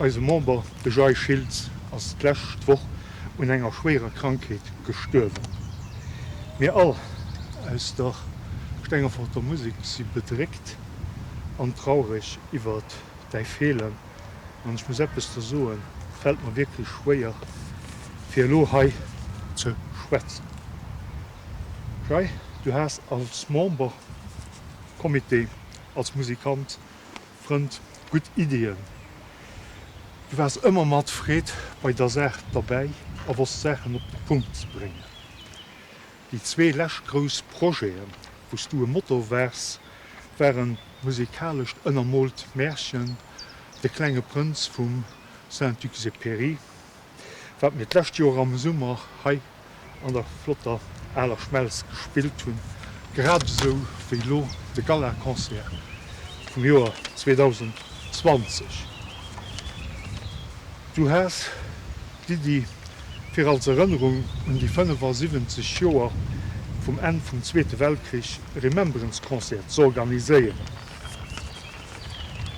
Eise Member, de Jay Schiltz, ass d'lescht Woch un enger schwéierer Krankheet gestuerwen. Mir all aus der Stengeforter Musek si bedréckt an traureg iwwert däi Feelen. An ech muss eppes der soen, et fält mer wierklech schwéier fir elo hei ze schwätzen. Jay, du has als Member, Comité, als Musikant, Frënd, gutt Iddien. Du waars ëmmer mat Freed bei der Saach derbäi a wosst Saachen op de Punkt ze bréngen. Déi zwee lescht grouss Projeten, wou s du e Motor waars, waren d'musikalescht ënnermoolt Märchen De klenge Prënz vum Saint-Exupéry, wat mir d'lescht Joer am Summer hei an der flotter aler Schmelz gespillt hunn, grad esou wéi elo de Galaconcert vum Joer 2020. Du has d'Iddi fir als Erënnerung un déi 75 Joer vum Enn vum Zweete Weltkrich e Remembrance-Concert z'organiséieren.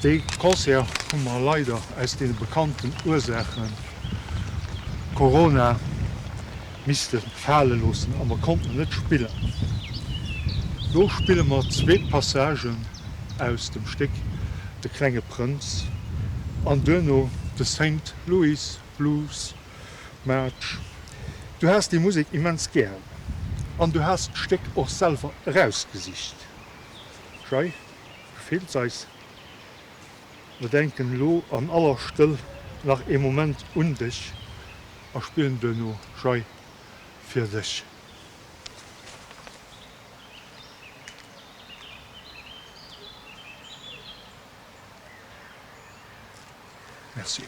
Dee Concert hu mer leider aus deene bekannten Ursaachen, Corona, misste fale loossen a mer konnten en net spillen. Lo spille mer zwee Passagen aus dem Stéck De klenge Prënz an duerno de Saint Louis Blues March. Du has déi Musek immens gären an du has d'Stéck och selwer erausgesicht. Jay, du feels eis. Mer denken elo an aller Stëll nach ee Moment un dech a spillen duerno Jay fir dech. Merci.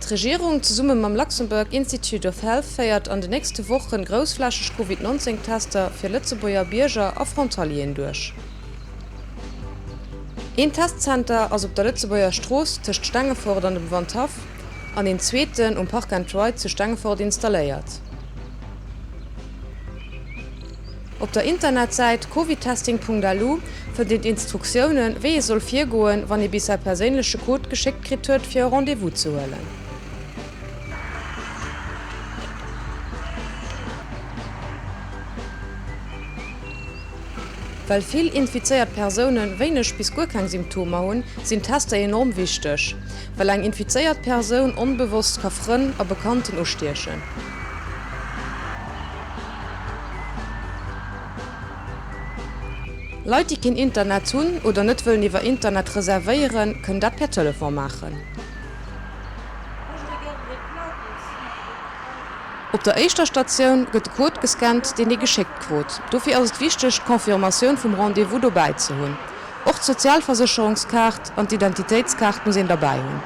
D'Regierung zesumme mam Luxembourg Institute of Health féiert an de nächste Wochen groussflächeg Covid 19 Tester fir Lëtzebuerger Bierger a Frontalieren duerch. Een Testzenter ass op der Lëtzebuerger Strooss tëscht Stengefort an dem Wandhaff an een zweeten um Park and Ride zu Stengefort installéiert. Op der Internetsäit covidtesting.lu fënnt een d'Instruktiounen, wéi ee soll virgoen, wann ee bis säi perséinleche Code geschéckt kritt huet, fir e Rendez-vous ze huelen. Well vill infizéiert Persoune wéineg bis guer keng Symptomer hunn, sinn Tester enorm wichteg, well eng infizéiert Persoun onbewosst ka Frënn a Bekannten ustiechen. Leit, déi keen Internet hunn oder net wëllen iwwer Internet reservéieren, kënnen dat per Telefon maachen. Op der éischter Statioun gëtt de Code gescannt, deen ee geschéckt krut. Dofir ass et wichteg, d'Confirmatioun vum Rendez-vous dobäi ze hunn. Och d'Sozialversécherungskaart an d'Identitéitskaart muss een derbäi hunn.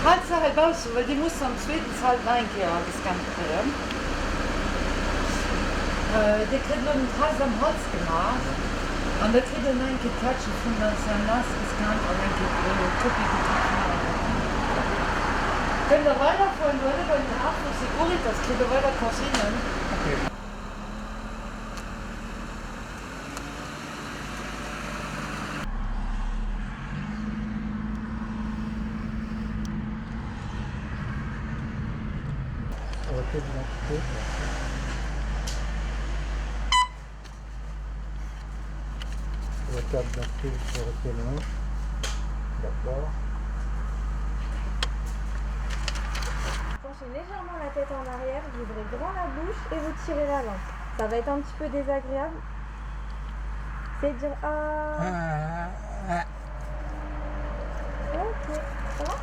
Haalt se hei baussen, well déi mussen am zweeten Zelt nach eng Kéier gescannt kréien. Dir kritt elo den Test am Hals gemaach an da kritt der nach eng Kéier d'Kärtche vun der CNS gescannt an eng Kéier d'Kopie gedréckt vun Ärer Dokumenter. Kënnt der weiderfueren do ënne bei den Haff vu Securitas kritt der weider Consignen. Penchez légèrement la tête en arrière, vous ouvrez grand la bouche et vous tirez la langue. Ça va être un petit peu désagréable. C'est dire ah. Ok, ça va?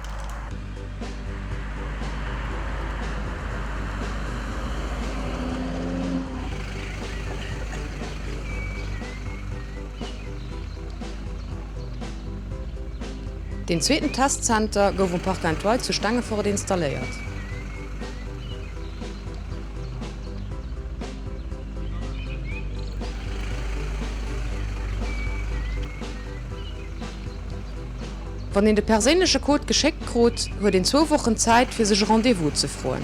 Deen zweeten Testzenter gouf um Park and Ride zu Stengefort installéiert. Wann een de perséinleche Code geschéckt krut, huet een zwou Wochen Zäit, fir sech e Rendez-vous ze froen.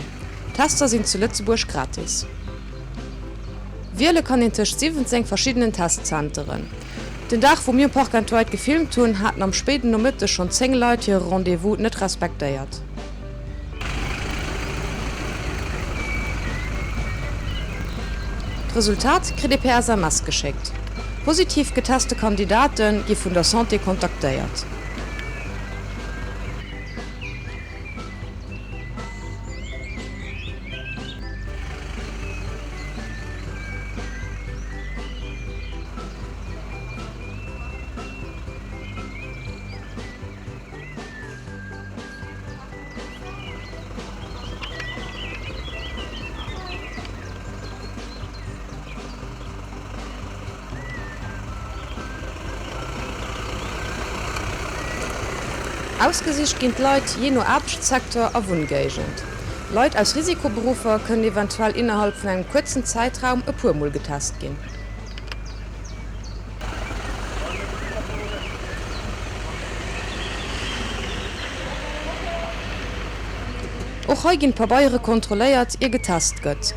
D'Tester sinn zu Lëtzebuerg gratis. Wiele kann een tëscht 17 verschiddenen Testzenteren. Den Dag wou mir um Park and Ride gefilmt hunn, haten am spéiden Nomëtteg schonn 10 Leit hire Rendez-vous net respektéiert. D'Resultat kritt ee per SMS geschéckt. Positiv geteste Kandidate gi vun der Santé kontaktéiert. Ausgesicht ginn d'Leit jee no Aarbechtssecteur a Wunngéigend. Leit aus Risikoberuffer kënnen eventuell innerhalb vun engem kuerzen Zäitraum e puer Mol getest ginn. Och hei ginn d'Pabeiere kontrolléiert, ier getest gëtt.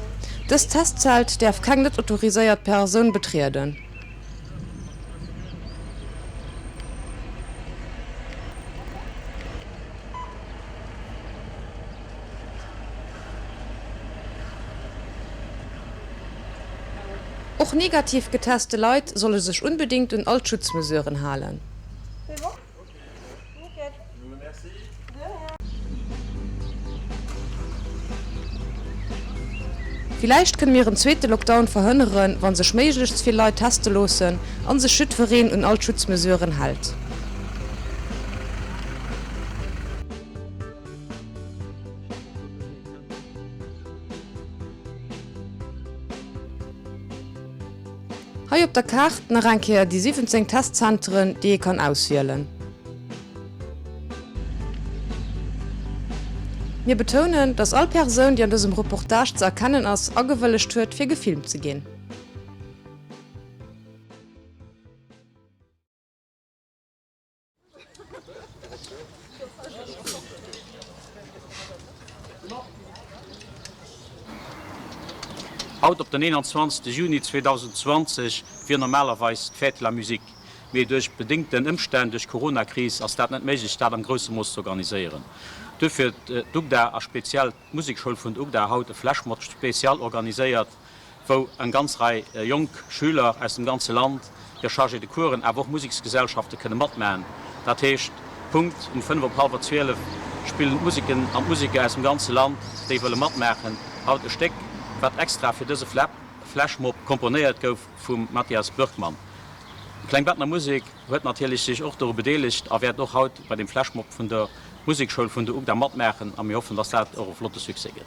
Dëst Testzelt däerf keng net autoriséiert Persoun betrieden. Och negativ geteste Leit solle sech unbedéngt un all d'Schutzmesuren halen. Villäicht kënne mir en zweete Lockdown verhënneren, wa sech méiglechst vill Leit teste loossen a sech jiddwereen un all d'Schutzmesuren hält. Hei op der Kaart nach eng Kéier déi 17 Testzenteren, déi ee kann auswielen. Mir betounen, dass all Persoun, déi an dësem Reportage ze erkennen ass, agewëllegt huet, fir gefilmt ze ginn. Haut op den 21 Juni 2020 wier normalerweis d'Fête de la Musique, mee duerch bedéngten Ëmstänn, duerch d'Coronakris, ass dat net méiglech, dat am grousse Mooss ze organiséieren. Duerfir huet d'UGDA a speziell d'Musekschoul vun der UGDA haut e Flashmob spécial organiséiert, wou eng ganz Rei jonk Schüler aus dem ganze Land, hir Chargés de coursen, awer och Museksgesellschafte kënne matmachen. Dat heescht, Punkt um 5 op hallwer 12 spillen d'Museken an d'Museker aus dem ganze Land, déi wëlle matmaachen, haut e Stéck, wat extra fir dëse Flashmob komponéiert gouf vum Mathias Börgmann. D'Kleng Bettener Musek huet natierlech sech och doru bedeelegt a wäert och haut bei dem Flashmob vun der Musekschoul vun der UGDA matmaachen a mir hoffen, dass dat och e flotte Succès gëtt.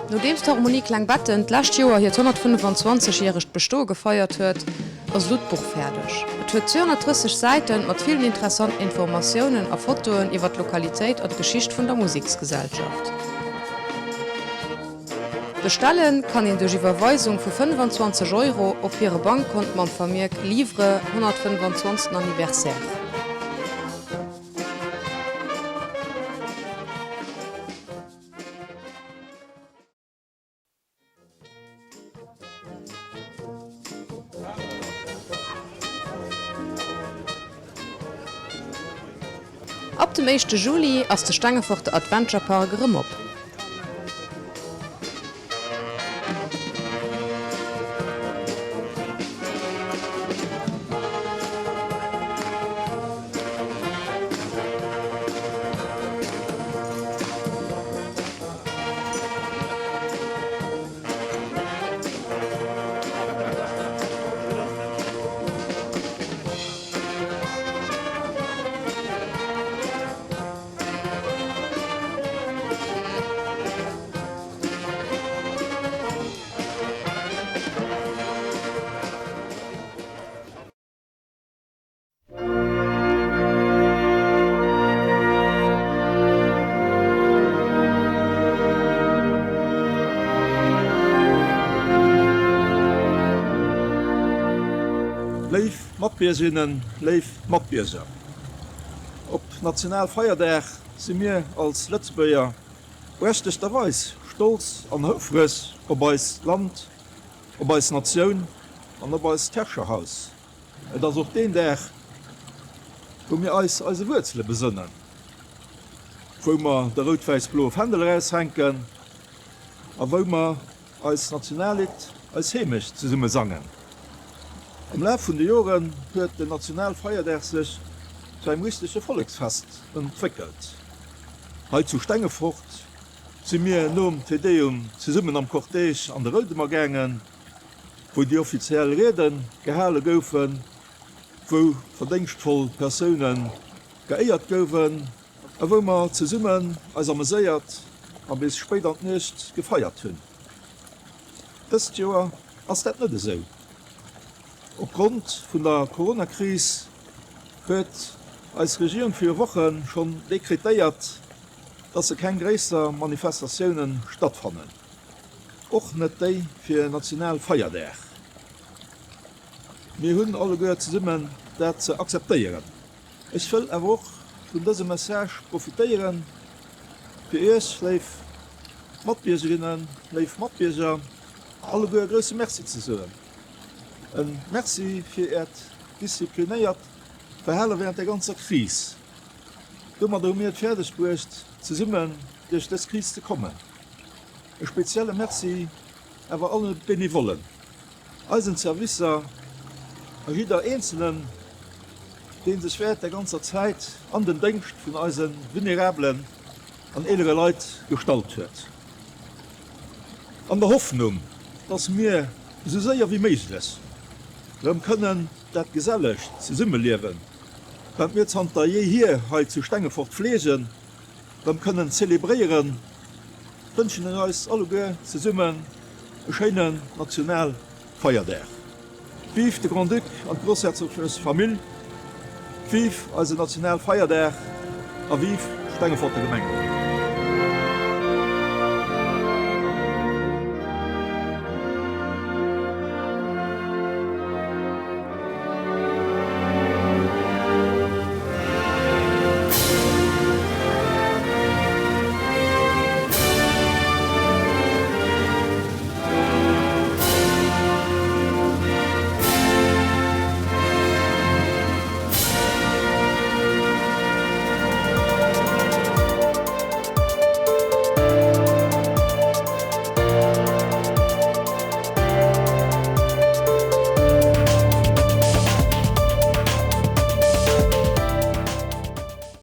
Nodeems d'Harmonie Klengbetten d'lescht Joer hiert 125 järegt Bestoe gefeiert huet, ass elo d'Buch fäerdeg. Et huet 230 Säiten mat villen interessanten Informatiounen a Fotoen iwwer d'Lokalitéit an d'Geschicht vun der Museksgesellschaft. Bestelle kann een duerch Iwwerweisung vu 25 Euro op hire Bankkont mam Vermierk Livre 125. Anniversaire. Ab dem éischte Juli ass de Stengeforter Adventure Park erëm op. Léif Matbiergerinnen, léif Matbierger, op Nationalfeierdag si mir als Lëtzebuerger berechtegterweis stolz an houfreg op eist Land, op eis Natioun an op eist Herrscherhaus. Et ass och deen Dag, wou mir eis eise Wuerzele besënnen, wou mer de rout-wäiss-bloe Fändel eraushänken a wou mer eist Nationallidd Eis Heemecht zesumme sangen. Am Laf vun de Joren huet den Nationalfeierdag sech zu engem richtege Volleksfest entwéckelt. Hei zu Stengefort si mir nom Te Deum zesummen am Cortège an de Roudemer gaangen, wou déi offiziell Riede gehale goufen, wou verdéngschtvoll Persoune geéiert gouwen a wou mer zesummen eis ameséiert a bis spéit an d'Nuecht gefeiert hunn. Dëst Joer ass dat net esou. Opgrond vun der Coronakris huet eis Regierung viru Woche schonn dekretéiert, dass se keng gréisser Manifestatioune stattfannen. Och net déi fir Nationalfeierdag. Mir hunn alleguer zesummen dat ze akzeptéieren. Ech wëll awer och vun dësem Message profitéieren, fir Iech, léif Matbiergerinnen, léif Matbierger, alleguer e grousse Merci ze soen. E Merci fir Äert disziplinéiert Verhale wärend der ganzer Kris. Domadder hu mir et fäerdeg bruecht, zesummen duerch dës Kris ze kommen. E spezielle Merci awer alle Benevollen, eisen Servicer a jidder Eenzelen, dee sech während der ganzer Zäit an den Déngscht vun eise vulnerablen an eelere Leit gestallt huet. An der Hoffnung, dass mir esou séier wéi méiglech erëm kënnen dat gesellegt Zesummeliewen, wat mir zanter jeehier hei zu Stengefort fleegen, Rëm kënnen zelebréieren, wënschen ech eis alleguer zesummen e schéinen Nationalfeierdag. Vive de Grand-Duc an d'Grossherzoglech Famill, vive eisen Nationalfeierdag a vive d'Stengeforter Gemeng!